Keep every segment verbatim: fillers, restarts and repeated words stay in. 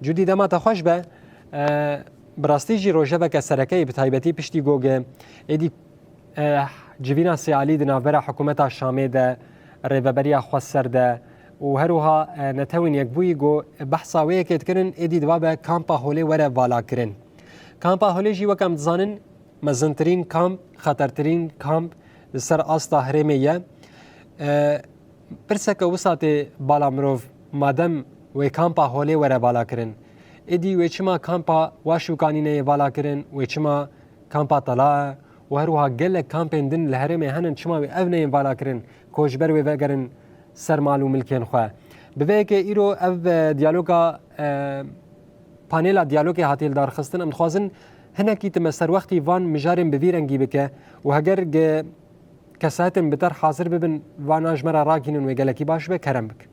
Cudî, dema te xweş be. E, bi rastî jî rojeveke sereke ye, bi taybetî piştî ku êdî, e, civîna sê alî di navbera hikûmeta Şamê de, Rêveberiya Xweser de û her wiha, e, Netewên Yekbûyî ku behsa wê yekê dikirin, êdî divabe kampa Holê were valakirin. Kampa Holê jî wek em dizanin, mezintirîn kamp, xetertirîn kamp li ser asta herêmê ye. E, pirseke wisa tê bala mirov, madem wê kampa Holê were vala kirin, êdî wê çima kampa Waşûkanî neyê vala kirin, wê çima kampa Tala û her wiha gelek kampên din li herêmê henin, çima wê ev neyên vala kirin, koçber wê vegerin ser mal û milkên xwe. Bi vê yekê îro ev, e, diyaloga, e, panêla diyalogê hatiye lidarxistin. Em dixwazin hinekî tu me serwextî van mijarên bi vî rengî bike û heger gi-, kesaetên bi ter hazir bibin, vana ji me re ragihînin wê gelekî baş be, kerem bik.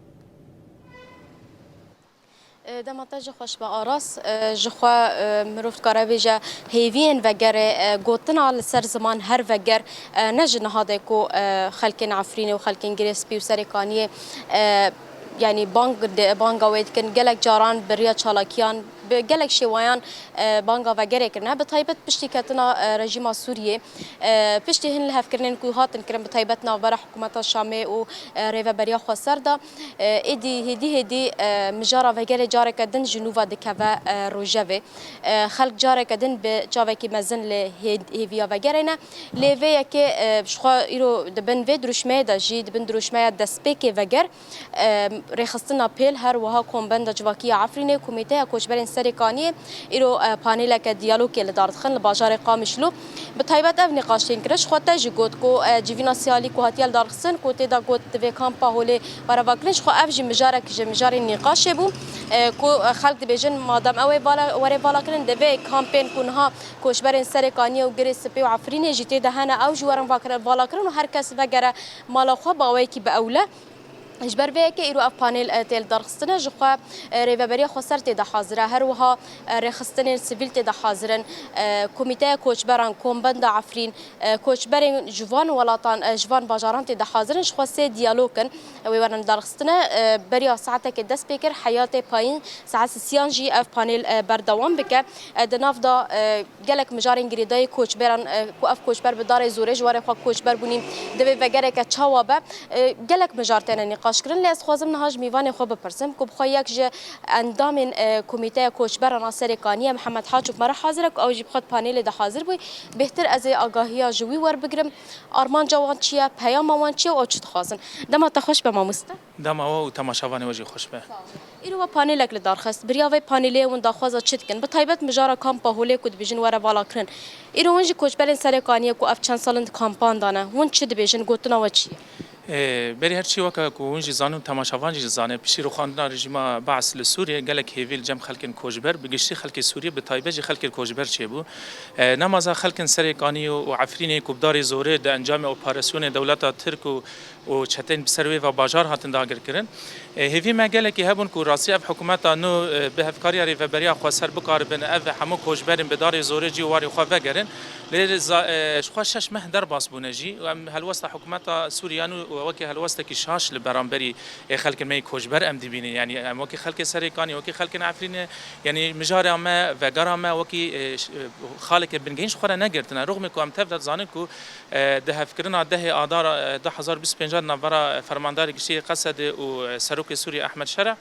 E, dema te jî xweş be Aras. E, ji xwe, e, mirov dikare bêje hêviyên vegerê, e, gotina li ser ziman her veger, e, ne ji niha de ku, e, xelkên Efrînê û xelkên Girê Spî û Serê Kaniyê, e, yanî bang de, banga wê dikin. Gelek caran bi riya çalakiyan, bi gelek şêwayan, e, banga vegerê kirine. Bi taybet piştî ketina, e, rejîma Sûriyê, e, piştî hin lihevkirinên ku hatin kirin, bi taybet navbera hikûmeta Şamê û, e, Rêveberiya Xweser de, e, êdî hêdî hêdî, e, mijara vegerê careke din ji nû ve dikeve, e, rojevê. E, xelk careke din bi çavekî mezin li hê-, hêviya vegerê ne. Lê vê yekê, e, ji xwe îro di bin vê dirûşmeyê de jî, di bin dirûşmeya destpêkê veger, e, rêxistina pêl, her wiha Kombenda Civakî ya Efrînê, Komîteya Koçberên Serê Kaniyê îro, e, paneleke diyalogê li dar dixin li bajarê Qamişlo. Bi taybet ev nîqaş tên kirin. Ji xwe te jî got ku, e, civîna sê alî ku hatiye lidarxistin, ku tê de got divê kampa Holê were vekirin, ji xwe ev jî mijarek ji mijarên nîqaşê bû, e, ku, e, xelk dibêjin, madem ew ê vala, were vala kirin, divê kampên ku niha koçberên Serê Kaniyê û Girê Spî û Efrînê jî tê de hene, ew jî werin vakir-, vala kirin û her kes vegere mala xwe bi awayekî bi ewle. Ji ber vê yekê îro ev panel, e, tê lidarxistine, ji xwe, e, Rêveberiya Xweser tê de hazir e, her wiha, e, rêxistinên sivîl tê de hazir in, e, Komîteya Koçberan, Kombenda Efrîn, e, koçberên ji van welatan, e, ji van bajaran tê de hazir in, ji xwe sê diyalog in, e, wê werin lidarxistine, e, beriya saetekê dest pê kir, heya tê payîn, saet sisiyan jî ev panel, e, berdewam bike. E, di nav de, e, gelek mijarên girêdayî koçberan, e, ku ev koçber bi darê zorê ji warê xwe koçber bûnî, divê vegereke çawa be? E, gelek mijar têne nîqaşkirin, lê ez dixwazim niha ji mîvanê xwe bipirsim, ku bi xwe yek ji endamên, e, Komîteya Koçberan a Serê Kaniyê, Mihemed Haçû, bi me re hazir e, ku ew jî bi xwe di panelê de hazir bû. Bêhtir ez ê agahiya ji wî werbigirim. Armanca wan çi ye? Peyama wan çi ye û ew çi dixwazin? Dema te xweş be, mamoste. Dema we û temaşevanê we jî xweş be. Îro we panelek li dar xist. Bi riya vê panelê hûn daxwaza çi dikin? Bi taybet mijara kampa Holê ku dibêjin were vala kirin. Îro hûn jî koçberên Serê Kaniyê ku ev çend sal in di kampan de ne. Hûn çi dibêjin? Gotina we çi ye? Ê, berî her çî weke ku hûn jî zanin û temaşevan jî zane, piştî rûxandina rejîma Baas li Sûriyê gelek hêvî li cem xelkên koçber, bi giştî xelkê Sûriyê, bi taybet jî xelkê koçber çêbû. Ê, nemaza xelkên Serê Kaniyê û Efrînê ku bi darê zorê di encamê operasyonê dewleta Tirk û û çeteyên bi ser wê ve bajar hatin dagirkirin. E, hêvî me gelekî hebûn ku rastî ev hikûmeta nû, e, bi hevkariya Rêveberiya Xweser bikaribin ev hemû koçberên bi darê zorê cî û warê xwe vegerin. Lê za-, e, ji xwe şeş meh derbas bûne jî û em helwesta hikûmeta Sûriye nû wekî helwestekî şaş li beramberî, e, xelkên me yê koçber em dibînin. Yanî em wekî xelkê Serê Kanî, wekî xelkên Efrînê, yanî mijara me, vegera me wekî, e, ş-, e, xaleke bingehîn ji xwe re negirtine. Rûxmê ku em tev de dizanin ku E, di hevkirina dehê Adara, e, du hezar bîst û pênc de navbera Fermandarê Giştî yê Qesedê û, e, Serokê Sûriyê Ehmed Şera,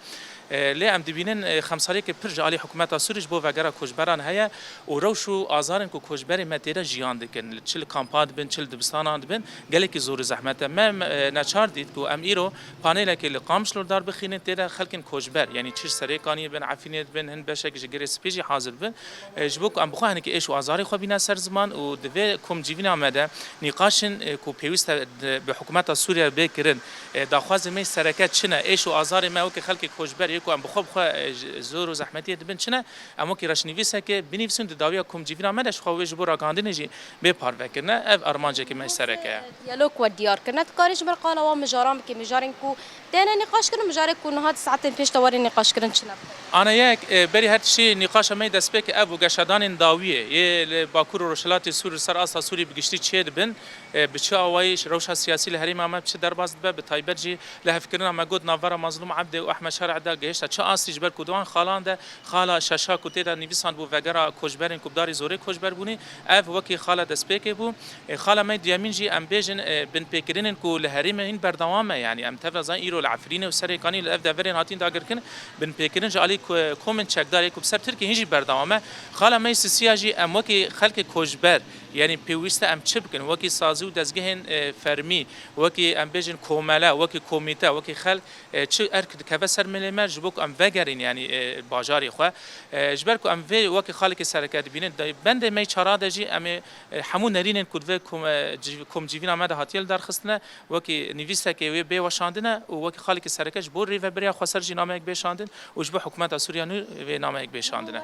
e, lê em dibînin, e, xemsaliyeke pir ji alî hikûmeta Sûrî ji bo vegera koçberan heye û rewş û azarên ku koçberê me tê de jiyan dikin, çi li kampa dibin, çi li dibistanan dibin, gelekî zor û zehmet e. Me, me, e, neçar dît ku em îro panelekê li Qamişlo dar bixînin, tê de xelkên koçber, yanî çi ji Serê Kaniyê bin, Efrînê dibin, hin beşek ji Girê Spî jî hazir bin. E, ji bo ku em bi xwe hinekî êş û azarê xwe bîne ser ziman û di vê komcivîna me de nîqaşên, e, ku pêwîst e di, bi hikûmeta Sûriye bê kirin, e, daxwazê me yê sereke çi ne? Êş û azarê me wekî xelkê koçber yê ku em bi xwe bi xwe, e, ji zor û zehmetiyê dibin çi ne? Em wekî reşnivîseke binivîsin di dawiya komcivîna me de ji xwe wê ji bo ragihandinê jî bê parvekirine. Ev armanceke me yê sereke ye. Diyalog we diyar kirine. Dikarî ji min re qala wan mijaran bikî, mijarên ku têne nîqaşkirin, mijarê ku niha di saetên pêş de were nîqaşkirin çi ne? Ana yek, e, berî her tiştî nîqaşa me yê destpêkê ev bû, geşedanên dawiyê yê li Bakur û Rojhilatê Sûrî li ser asta Sûrî bi giştî çê dibin, e, bi çi awayî rewşa siyasî li herêma me bi çi derbas dibe, bi taybet jî lihevkirina me got navbera Mazlûm Ebdê û Ehmed Şer'ê de Hêşta çi astî ji ber ku di wan xalan de, xala şeşa ku tê de nivîsandibû vegera koçberên ku bi darî zorê koçber bûnî, ev wekî xala destpêkê bû. E, xala me duyemîn jî em bêjin, e, binpêkirinên ku li herêmê hîn berdewam e, yanî em tevra zan îro li Efrînê û Serêkanî li ev deverên hatin dagirkin, binpêkirin ji alî ku-, komên çekdarê ku bi ser Tirkiyê hîn jî berdewam e. Xala me sisiya jî em wekî xelkê koçber, yanî pêwîst e em çi bikin, wekî sazî û dezgehên, e, fermî, wekî em bêjin komele, wekî komîte, wekî xelk, e, çi erk dikeve ser milê me, ji bo ku em vegerin, yanî, e, bajarê xwe. E, ji ber ku em vê wekî xalekê sereke dibînin, de, bendê me çara de jî em ê, e, hemû nerînên ku di vê kom-, e, civ-, komcivîna me de hatiye lidarxistine, wekî nivîsekê wê bê weşandine û wekî xalekê sereke ji bo rêveberiya xweser jî nameyek bê şandin û ji bo hikûmeta Sûriya nû vê nameyek bê şandine.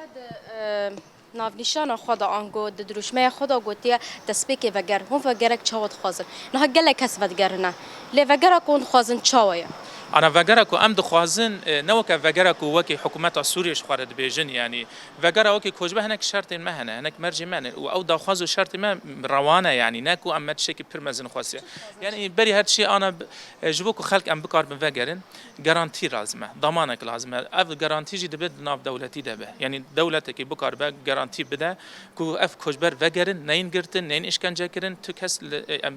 Navnîşana xwe de ango di dirûşmeya xwe de gotiye, destpêkê veger, hûn vegerek çawa dixwazin? Niha gelek kes vedigerine. Lê vegera ku hûn dixwazin çawa ye? Ana vegera ku em dixwazin, e, ne weke vegera ku wekî hikûmeta Sûriyê ji xwe re dibêjin, yanî vegera wekî koçber hinek şertên me hene, hinek mercên me hene û ew daxwaz û şertên me rewa ne, yanî ne ku em me tiştekî pir mezin xwestiye. Yanî berî her tiştî ana b-, e, ji bo ku xelk em bikaribin vegerin, garantî lazim e, damanek lazim e. Ev garantî jî dibe di nav dewletî de be. Yanî dewletekî bikaribe garantî bide ku ev koçber vegerin, neyên girtin, neyên îşkence kirin, tu kes li, em,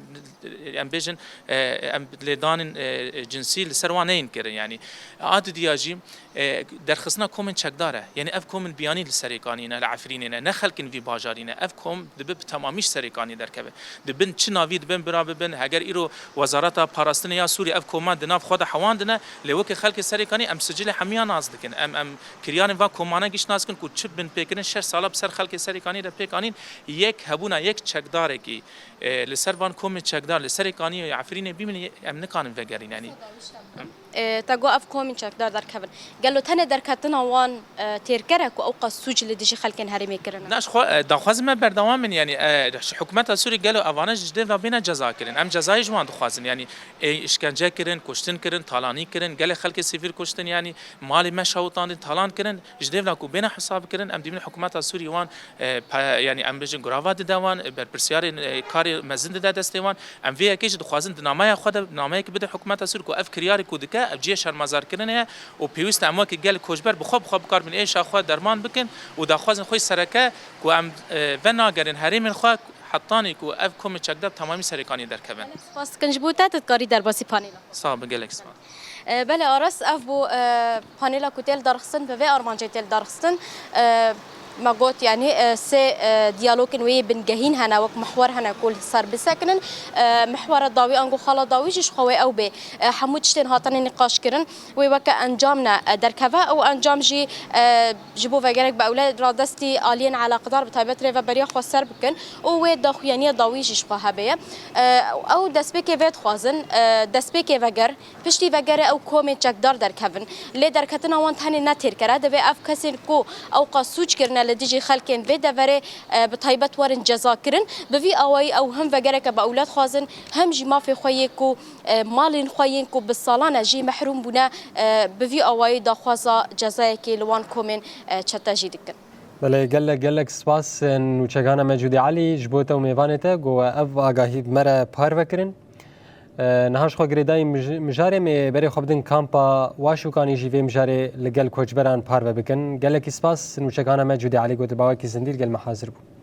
em bêjin, e, em lêdanên, e, cinsî li ser wan neyên kirin. Yanî a didiya jî, e, derxistina komên çekdar e. Yanî ev komên biyanî li Serêkanî ne, li Efrînê ne, ne xelkên vî bajarî ne. Ev kom dibe bi temamî ji Serêkanî derkeve. Dibin çi navî dibin bira bibin, heger îro Wezareta Parastinê ya Sûrî ev koman di nav xwe de hewandine, lê wekî xelkê Serêkanî em sicilê hemiya nas dikin. Em, em kiryarên van komane giş nas dikin ku çi binpêkirin şeş sala bi ser xelkê Serêkanî de pêk anîn, yek hebûna yek çekdarekî, e, li ser van komên çekdar li Serêkanî ya Efrînê bînin, em nikarin vegerin, yanî. E, te got ev komên çekdar derkevin. Gelo tenê derketina wan, e, têrker e ku ew qas sûc li dijî xelkên herêmê kirine? Na, ji xwe, e, daxwazên me berdewam in, yanî, e, ji hikûmeta Sûrî gelo evane ji dêv ve bêne cezakirin. Em cezayê ji wan dixwazin, yanî, e, îşkence kirin, kuştin kirin, talanî kirin, gelê xelkê sivîl kuştin, yanî malê me şewitandin, talan kirin, ji dêv ve ku bêne hesab kirin, em dibînin hikûmeta Sûrî wan, e, pe-, yanî em bêjin gurava dide wan, e, berpirsiyarên, e, karê mezin dide destê wan. Em vê yekê jî dixwazin di nameya xwe de nameyek bide hikûmeta Sûrî ku ev kiryarê ku dike, ev cihê şermezarkirinê ye û pêwîst e em wekî gel koçber bi xwe bi xwe bikaribin êşa xwe derman bikin û daxwazên xwe yê sereke ku em, e, venagerin herêmên xwe hetanî ku ev komê çekdar bi temamî Serêkanî derkevin. Spas dikin ji bo te, tu dikarî derbasî panêla. Sax be, gelek spas. E, belê Aras, ev bû, e, panêla ku tê li darxistin, bi vê armancê tê li darxistin. E, me got, yanî, e, sê, e, diyalogên wê yê bingehîn hene, wek mihwer hene ku li ser bisekinin. E, mihwera dawî ango xala dawî jî ji xwe wê ew bê. E, hemû tiştên hatine nîqaş kirin, wê weke encam ne, e, derkeve. Ew encam jî, e, ji bo vegerek bi ewle radestî aliyên eleqedar, bi taybet rêveberiya xweser bikin û wê daxuyaniya dawî jî ji xwe hebe ye. E, ew destpêkê vê dixwazin, e, destpêkê veger, piştî vegerê ew komên çekdar derkevin. Lê derketina wan tenê ne têrker e. Divê ev kesên ku ew qas sûc kirine li dijî xelkên vê deverê, e, bi taybet werin ceza kirin. Bi vî awayî ew him vegereke bi ewle dixwazin, him jî mafê xwe yê ku, e, malên xwe yên ku bi salan e jî mehrûm bûne, e, bi vî awayî daxwaza cezayekê li wan komên, e, çete jî dikin. Belê, gelek, gelek spas, e, nûçegana Mecûdî Elî ji bo te û mêvanê te ku ev agahî bi me re parve kirin. E, niha ji xwe girêdayî mij-, mijarê, em ê berê xwe bidin kampa Waşûkanî jî vê mijarê li gel koçberan parve bikin. Gelekî spas, nûçegana me Cûdî Elî ku di bawekî zindî li gel me hazir bû.